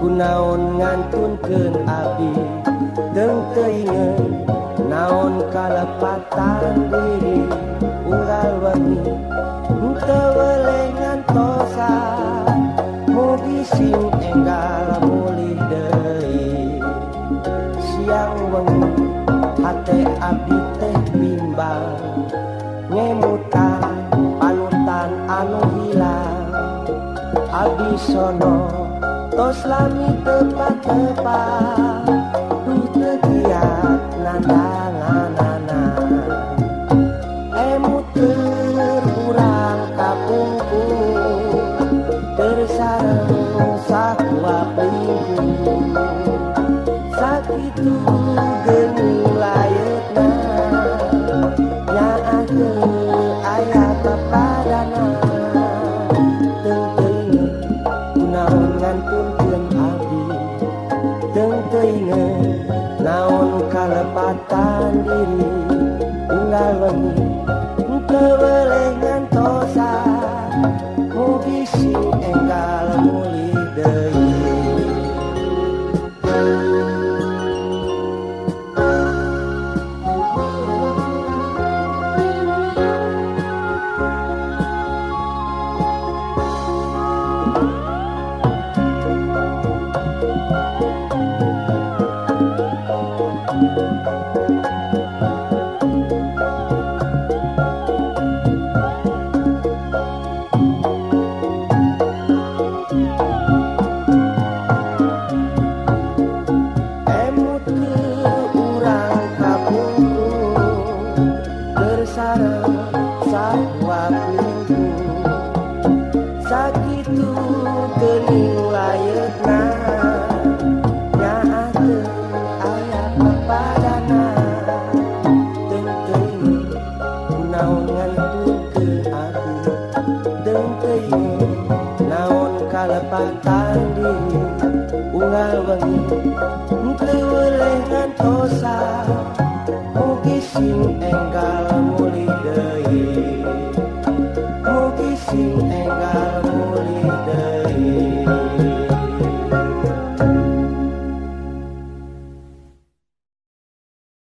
Kunaon ngantunkeun abdi Deung teuingeun naon kalepatan diri unggal wengi teu weleh ngantosan mugi sing enggal mulih deui siang wengi hate abdi teh bimbang ngemutan panutan anu hilang abdi sono tos lami tepat-tepat duh teu kiat nandanganana emut keur urang kapungkur keur sareng sakuap lingkung sakitu geuning layeutna nyaah teu aya papadana Deung teuingeun kunaon ngantunkeun abdi Deung teuingeun naon kalepatan diri unggal wengi teu weleh ngantosan mugi sing enggal mulih deui. Emut keur urang kapungkur keur sareng sakuap lingkung sakitu geuning layeutna nyaah teu aya papadana Deung teuingeun kunaon ngantunkeun abdi Deung teuingeun naon kalepatan diri unggal wengi teu weleh ngantosan mugi sing enggal mulih.